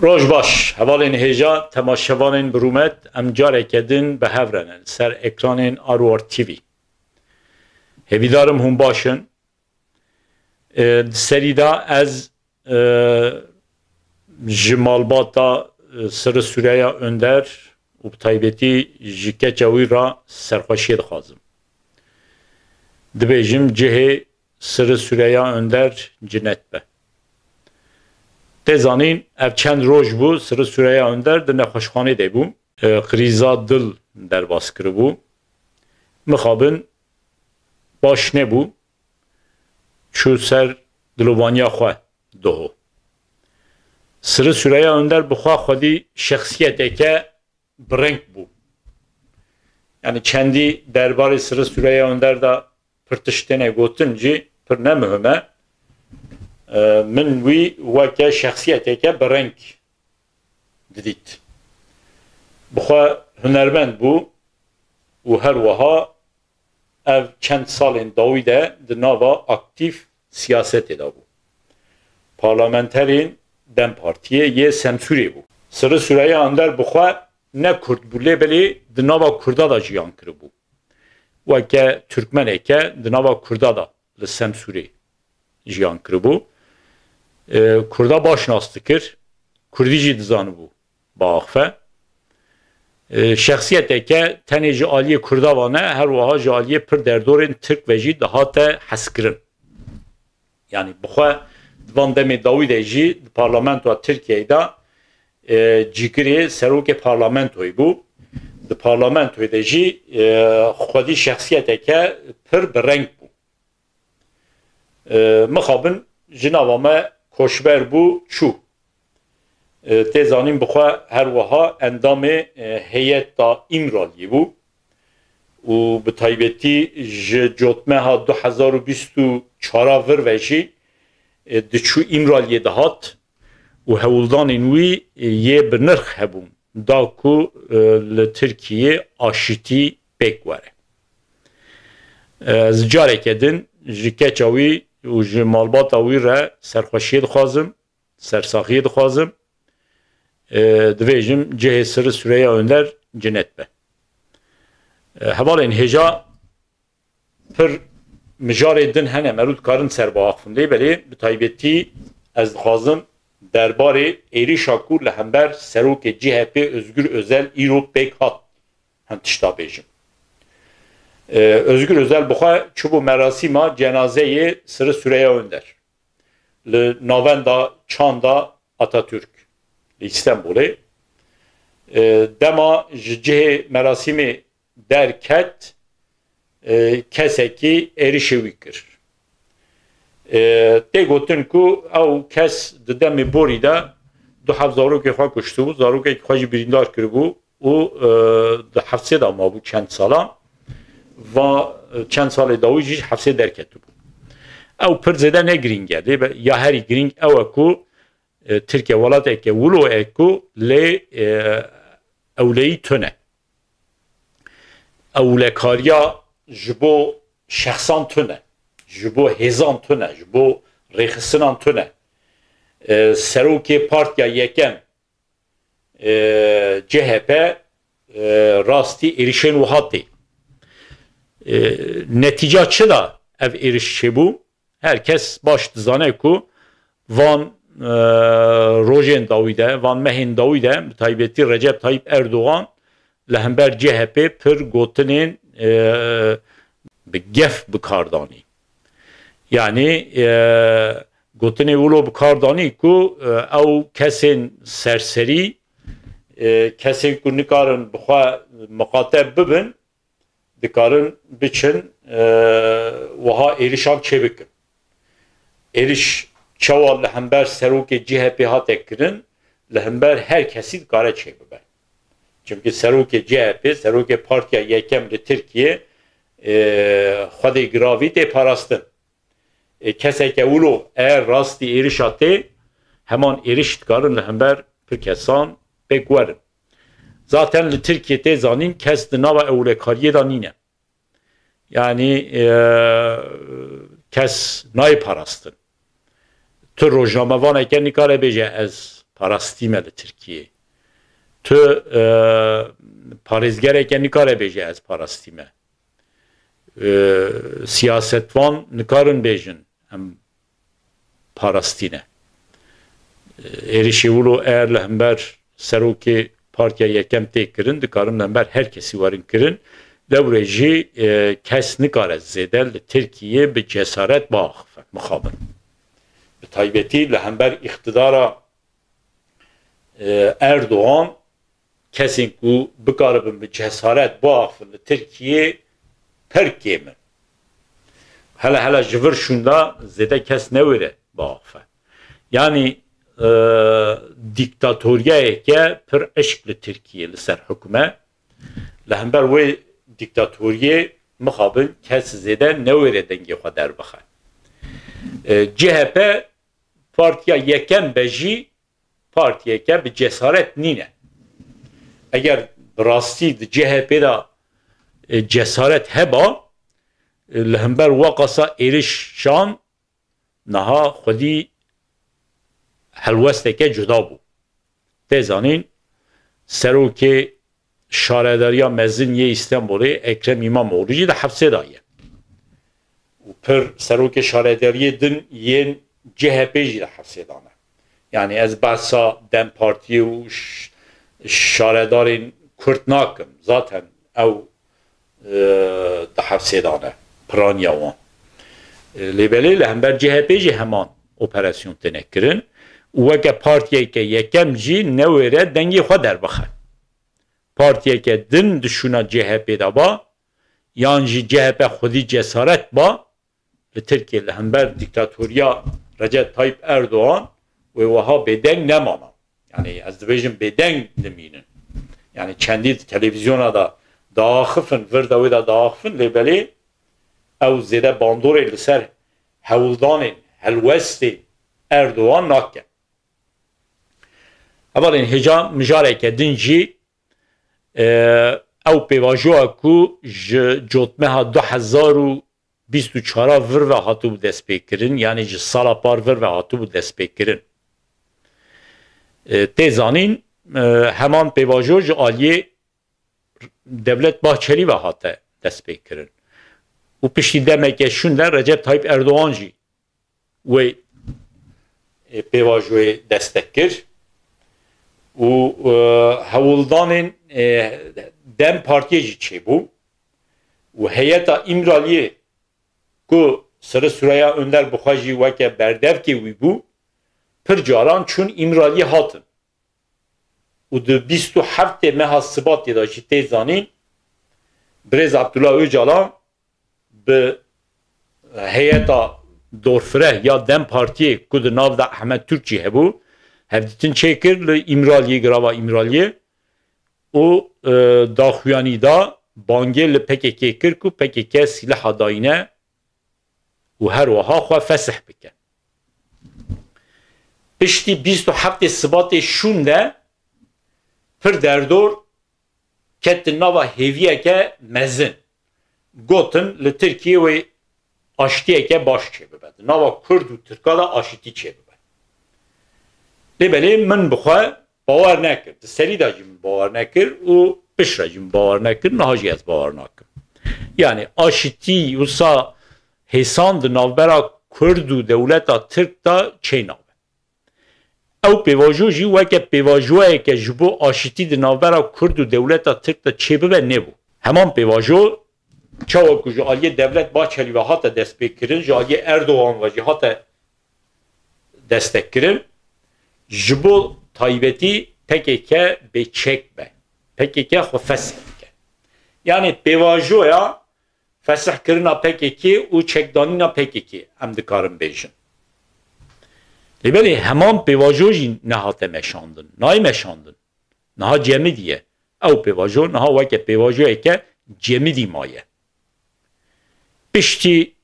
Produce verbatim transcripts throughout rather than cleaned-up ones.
Roj baş, hevalên hêja, temaşevanên bi rûmet, em careke din bi hev re ne li ser ekranên Arwar T V. Hêvîdarim hûn baş in. E, di serî de ez, e, ji malbata, e, Sirri Süreyya Önder û bi taybetî ji keça wî re serxweşiyê dixwazim. Dibêjim cihê Sirri Süreyya Önder cinet be. Tê zanîn, ev çend roj bû, Sirri Süreyya Önder di nexweşxanê de bû. E, krîza dil derbas kiribû. Mixabin baş nebû. Çû ser dilovaniya xwe doho. Sirri Süreyya Önder bi xwe xwedî şexsiyeteke bi reng bû. Yani çendî derbarê Sirri Süreyya Önder de pir tişt têne gotin jî pir ne muhim e. E, min wî weke şexsiyeteke bi reng didît. Bi xwe hunermend bû û her wiha ev çend salên dawî de di nava aktîf siyasetê de bû. Parlamenterên DEM Partiyê yê Semsûrê bû. Sirri Süreyya Önder bi xwe ne Kurd bû, lê belê di nava Kurda de jiyan kiribû. Weke Tirkmeneke di nava Kurda de li Semsûrê jiyan kiribû. E, Kurda baş nas dikir, Kurdî jî dizanibû biaxife. E, şexsiyeteke tenê ji aliyê Kurda ve ne, her wiha ji aliyê pir derdorên Tirk ve jî dihate hezkirin. Yani bi xwe di van demê dawî de jî di parlamentoya Tirkiyeyê de, e, cîgirê serokê parlamentoyê bû. Di parlamentoyê de jî, e, xwedî şexsiyeteke pir bi reng bû. E, mixabin ji nava me koçber bû, çû. E, tê zanîn bi xwe her wiha endamê, e, heyeta Îmraliyê bû û bi taybetî ji cotmeha du hezar û bîst û çar vir ve jî, e, diçû Îmraliyê dihat û hewldanên wî, e, yê bi nirx hebûn da ku, e, li Tirkiyê aşitî pêk were. E, ez careke din ji keça wî û ji malbata wî re serxweşiyê dixwazim, sersaxiyê dixwazim. E, dibêjim cihê Sirri Süreyya Önder cinet be. E, hevalên hêja, pir mijarê din hene, merû dikarin ser biaxivin lê, belê bi taybetî ez dixwazim derbarê êrîşa ku li hember serokê C H P Özgür Özel îro pêk hat hin tişta bêjim. Ee, Özgür Özel bi xwe çûbû merasîma cenazeyê Sirri Süreyya Önder li navenda çanda Atatürk li Îstenbolê. Ee, dema ji cihê merasîmê derket, e, kesekî êrişê wî kir. E, tê gotin ku ew kes di demê borî de du heb zarokê xwe kuştibû, zarokekî xwe jî birîndar kiribû û, e, di hefsê de mabû çend sala. Va, e, çend salê dawî jî ji hefsê derketibû. Ew pir zêde ne girîng e. Lê be-, ya herî girîng ew e ku, e, Tirkiye welateke wilo e ku lê, e, ewleyî tune. Ewlekariya ji bo şexsan tune, ji bo hêzan tune, ji bo rêxistinan tune. E, serokê Partiya Yekem, e, C H P, e, rastî êrişên wiha tê. E, netîca çi da ev êriş çêbû? Her kes baş dizane ku van, e, rojên dawî de, van mehên dawî de, bi taybetî Recep Tayyip Erdogan li hember C H P pir gotinên, e, bi gef bi kar danî. Yanî, e, gotinê wilo bi kar danî ku, e, ew kesên serserî, e, kesên ku nikarin bi xwe miqate bibin, dikarin biçin, e, wiha êrişan çêbikin. Êriş çawa li hember serokê C H P hate kirin, li hember her kesî dikare çêbibe. Çimkî serokê C H P, serokê Partiya Yekem li Tirkiye, e, xwedê giravî tê parastin. E, keseke wilo eğer rastî êrişa tê, heman êriş dikarin li hember pir kesan pêk werin. Zaten li Tirkiye tê zanîn kes di nava ewlekariyê de nîne. Yanî, e, kes nayê parastin. Tu rojnamevaneke nikare bêje ez parastî me li Tirkiyê. Tu e, parêzgereke nikare bêje ez parastî me. E, siyasetvan nikarin bêjin em parastî ne. E, êrişê wilo eğer li hember serokê partiya yekem tê kirin, dikarin li hember her kesî werin kirin. Lewrê jî e, kes nikare zêde li Tirkiyê bi cesaret biaxife, mixabin. Bi taybetî li hember îqtidara e, Erdogan kesên ku bikaribin bi cesaret biaxifin li Tirkiyê pir kêm in. Hele hele ji vir şûnda zêde kes newêre biaxife. Yanî e, dîktatoriyayeke pir eşk li Tirkiyê li ser hukm e. Li hember wê dîktatoriyê mixabin kes zêde newêre dengê xwe derbixe. E, C H P partiya yekem be jî partiyeke bi cesaret nîne. Eger bi rastî di C H P de e, cesaret heba, e, li hember weqasa êrişan niha xwedî helwesteke cuda bû. Tê zanîn, serokê şaredariya mezin yê Îstanbulê Ekrem İmamoğlu jî di hepsê de ye. Û pir serokê şaredariyê din yên C H P jî di hepsê de ne. Yani ez behsa DEM Partiyê û ş-, şaredarên Kurd nakim. Zaten ew e, di hepsê de ne. Piraniya wan. E, lê belê li hember C H P jî heman operasyon têne kirin û weke partiyeke yekem jî newêre dengê xwe derbixe. Partiyeke din di şûna C H P de ba, yan jî C H P xwedî cesaret ba, li Tirkiyê li hember dîktatoriya Recep Tayyip Erdogan wê wiha bêdeng nemana. Yani ez dibêjim bêdeng dimînin. Yani çendî di televîzyona de diaxifin, vir de wê de diaxifin, lê belê ew zêde bandorê li ser hewldanên helwestê Erdogan nake. Hevalên hêja mijareke din jî, e, ew pêvajoya ku ji cotmeha du hezar û bîst û çar vir ve hatibû destpêkirin, yanî ji sala par vir ve hatibû destpêkirin. E, tê zanîn, e, heman pêvajo ji aliyê Devlet Bahçelî ve hate destpêkirin. Û piştî demeke şûnde Recep Tayyip Erdogan jî wê, e, pêvajoyê destek kir û, e, hewldanên, e, DEM Partiyê jî çêbû û heyeta Îmraliyê ku Sirri Süreyya Önder bi xwe jî weke berdevkê wî bû, pir caran çûn Îmraliyê hatin. Û di bîst û heftê meha Sibatê de jî tê zanîn, Birêz Abdullah Ocalan bi heyeta dorfireh ya DEM Partiyê ku di nav de Ehmed Türk jî hebû, hevdîtin çêkir li Îmraliyê, girava Îmraliyê û, e, daxuyanî da, bangê li P K K kir ku P K K sîleha dayîne û her wiha xwe fesih bike. Piştî bîst û heftê Sibatê şûnde pir derdor ketin nava hêviyeke mezin. Gotin li Tirkiyê wê aştiyeke baş çêbibe. Di nava Kurd û Tirka de aşitî çêbibe. Lê belê min bi xwe bawer nekir. Di serî de jî min bawer nekir û piştre jî min bawer nekir. Niha jî ez bawer nakim. Yani aşitî wisa hêsan di navbera Kurd û dewleta Tirk de çênabe. Ew pêvajo jî weke pêvajoyeke ji bo aşitî di navbera Kurd û dewleta Tirk de çêbibe nebû. Heman pêvajo çawa ku ji aliyê Devlet Bahçelî ve hate destpêkirin, ji aliyê Erdogan ve jî hate destekkirin, ji bo taybetî P K K bêçek be. P K K xwe fesih bike. Yani pêvajoya fesihkirina P K K û çekdanîna P K K em dikarin bêjin. Lê belê heman pêvajo jî nehate meşandin. Nayê meşandin. Niha cemidî ye. Ew pêvajo niha weke pêvajoyeke cemidî maye. Piştî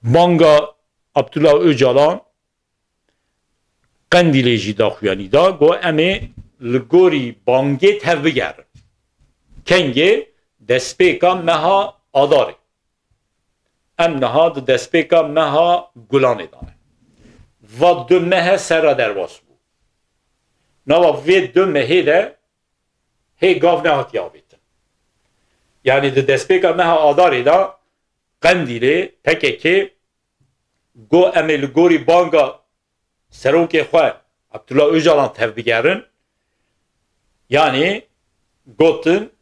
banga Abdullah Ocalan Qendîlê jî daxuyanî da, got, em ê li gorî bangê tevbigerin. Kengê? Destpêka meha Adarê. Em niha di destpêka meha Gulanê de ne. Va du mehe serra derbas bû. Nava vê du mehê de hê gav nehatiye avêtin. Yanî di destpêka meha Adarê de Qendîlê P K K got, em ê li gorî banga serokê xwe Abdullah Ocalan tevbigerin. Yanî gotin,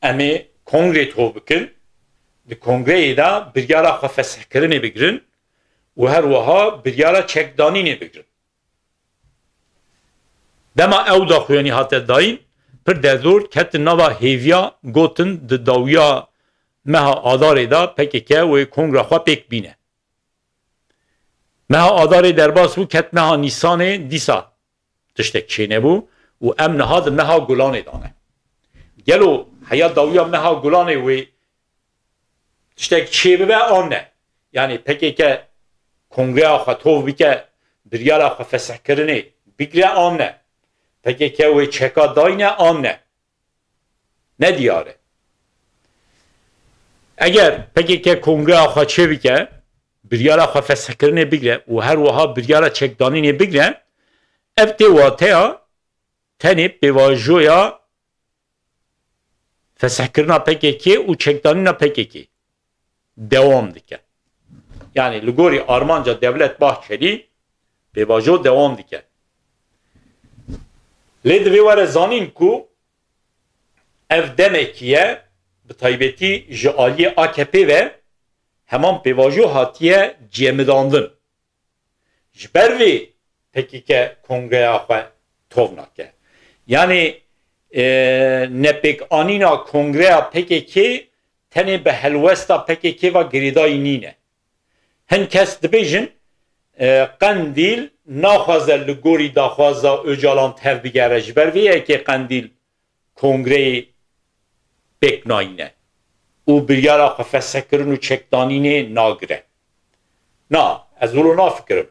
em ê kongrê tov bikin, di kongreyê de biryara xwe fesihkirinê bigirin û her wiha biryara çekdanînê bigirin. Dema ew daxuyanî hate dayîn, pir derdor ketin nava hêviya gotin di dawiya meha Adarê de P K K wê kongra xwe pêk bîne. Meha Adarê derbas bû, ket meha Nîsanê, dîsa tiştek çênebû û em niha di meha Gulanê de ne. Gelo heya dawiya meha Gulanê wê tiştek çêbibe an ne? Yanî P K K kongreya xwe tov bike, biryara xwe fesihkirinê bigire an ne? P K K wê çeka dayne an ne? Ne diyar e. Eger P K K kongreya xwe çêbike, biryara xwe fesihkirinê bigire û her wiha biryara çekdanînê bigire, ev tê wateya tenê pêvajoya fesihkirina P K K û çekdanîna P K K dewam dike. Yanî li gorî armanca Devlet Bahçelî pêvajo dewam dike. Lê divê were zanîn ku ev demekî ye, bi taybetî ji aliyê A K P ve heman pêvajo hatiye cemidandin. Ji ber vê P K K kongreya xwe tov nake. Yanî, e, nepêkanîna kongreya P K K tenê bi helwesta P K K ve girêdayî nîne. Hin kes dibêjin, e, Qendîl naxwaze li gorî daxwaza Ocalan tevbigere. Ji ber vê yekê Qendîl kongreyê pêk nayîne û biryara xwe fesihkirin û çekdanînê nagire. Na, ez wilo nafikirim.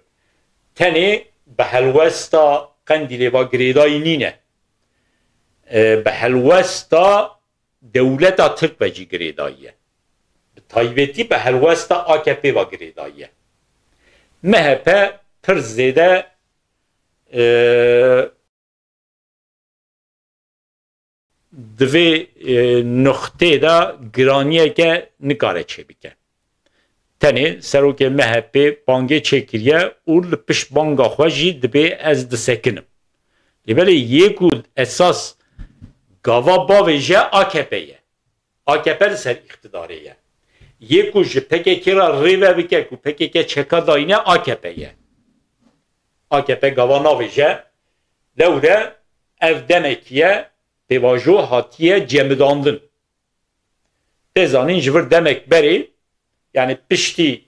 Tenê bi helwesta Qendîlê ve girêdayî nîne. E, bi helwesta dewleta Tirk ve jî girêdayî ye. Bi taybetî bi helwesta A K P ve girêdayî ye. M H P pir zêde, e, di vê, e, nuqtê de giraniyeke nikare çêbike. Tenê serokê M H P bangê çêkiriye û li pişt banga xwe jî dibê ez disekinim. Lê belê yê ku esas gava bavêje A K P ye. A K P li ser îqtidarê ye. Yê ku ji P K K re rê ve bike ku P K K çeka dayîne A K P ye. A K P gava navêje, lewre ev demekî ye, pêvajo hatiye cemidandin. Tê zanîn ji vir demek berê, yanî piştî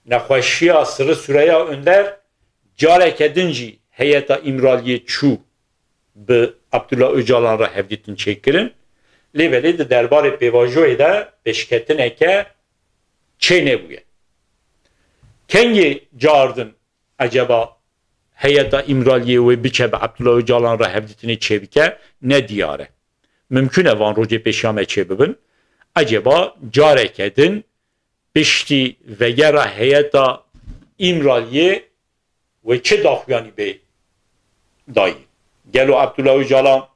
nexweşiya Sirri Süreyya Önder, careke din jî heyeta Îmraliyê çû bi Abdullah Ocalan re hevdîtin çêkirin. Lê belê di derbarê pêvajoyê de pêşketineke çênebûye. Kengê cardin eceba heyeta Îmraliyê wê biçe bi Abdullah Ocalan re hevdîtinê çêbike, ne diyar e. Mimkun e van rojê pêşiya me çêbibin. Eceba careke din piştî vegera heyeta Îmraliyê wê çi daxuyanî bê dayî? Gelo Abdullah Ocalan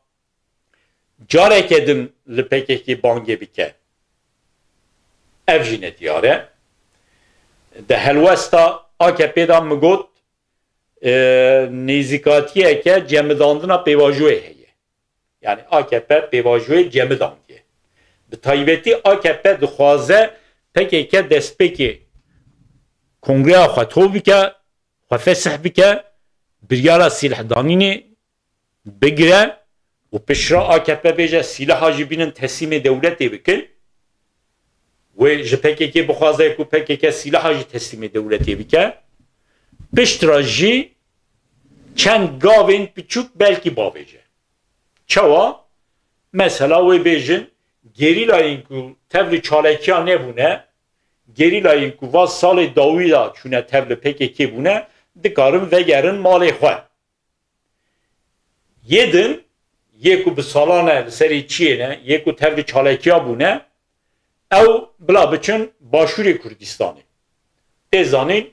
careke din li P K K bangê bike? Ev jî nediyar e. Di helwesta A K P de min got, e, nêzîkatiyeke cemidandina pêvajoyê heye. Yanî A K P pêvajoyê cemidandiye. Bi taybetî A K P dixwaze P K K destpêkê kongreya xwe tov bike, xwe fesih bike, biryara sîlehdanînê bigire û piştre A K P bêje sîlaha jî bînin teslîmê dewletê bikin. Wê ji P K K bixwaze ku P K K sîlaha jî teslîmê dewletê bike. Piştre jî çend gavên piçûk belkî bavêje. Çawa? Mesela wê bêjin, gerîlayên ku tevlî çalekiya nebûne, gerîlayên ku va salê dawî de çûne tevlî P K K bûne, dikarin vegerin malê xwe. Yê din, yê ku bi salan e li serê çiyê ne, yê ku tevlî çalekiya bûne, ew bila biçin Başûrê Kurdistanê. Tê zanîn,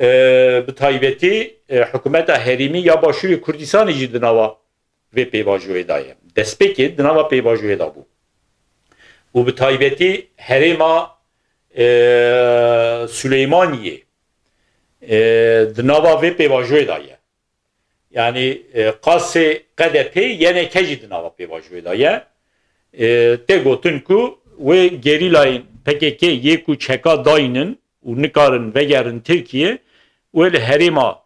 e, bi taybetî, e, hikûmeta herêmî ya Başûrê Kurdistanê jî di nava vê pêvajoyê de ye. Destpêkê di nava pêvajoyê de bû. Û bi taybetî herêma, e, Silêmaniyê, e, di nava vê pêvajoyê de ye. Yanî, e, qasê Q D P Y N K jî di nava pêvajoyê de ye. E, tê gotin ku wê gerîlayên P K K yê ku çeka dayînin û nikarin vegerin Tirkiye, wê li herêma,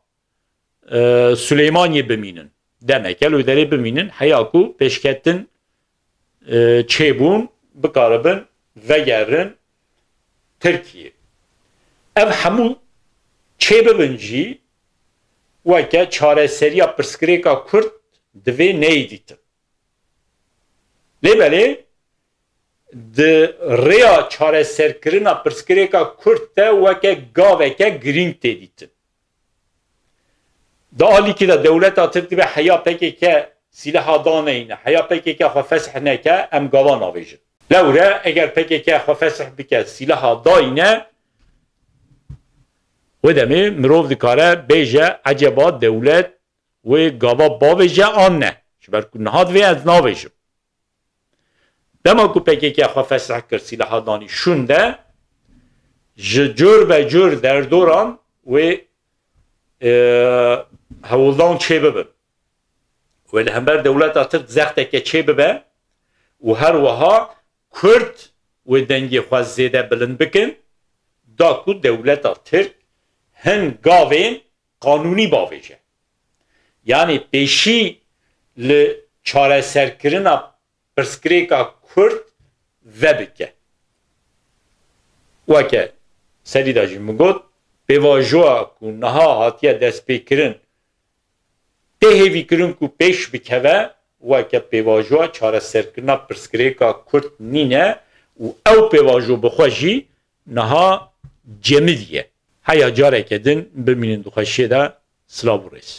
e, Silêmaniyê bimînin. Demeke li wê derê bimînin, heya ku pêşketin, e, çêbûn, bikaribin vegerin Tirkiye. Ev hemû çêbibin jî, weke çareseriya pirsgirêka Kurd divê neyê dîtin. Lê belê di rêya çareserkirina pirsgirêka Kurd de weke gaveke girîng tê dîtin. Di alîkî de dewleta Tirk dibe heya P K K sîleha daneyne, heya P K K xwe fesih neke, em gava navêjin. Lewre eger P K K xwe fesih bike, sîleha dayne, wê demê mirov dikare bêje, eceba dewlet wê gava bavêje an ne? Ji ber ku niha divê ez navêjim. Dema ku P K K xwe fesih kir, sîleha danî şûnde, ji cur be cur derdoran wê, e, hewldan çêbibin. Wê li hember dewleta Tirk zexteke çêbibe û her wiha Kurd wê dengê xwe zêde bilind bikin, da ku dewleta Tirk hin gavên qanûnî bavêje. Yanî pêşî li çareserkirina pirsgirêka Kurd vebike. Weke serî de jî min got, pêvajoya ku niha hatiye destpêkirin tê hêvîkirin ku pêş bikeve, weke pêvajoya çareserkirina pirsgirêka Kurd nîne û ew pêvajo bi xwe jî niha cemidî ye. Heya careke din bimînin di xweşiyê de, silav û rêz.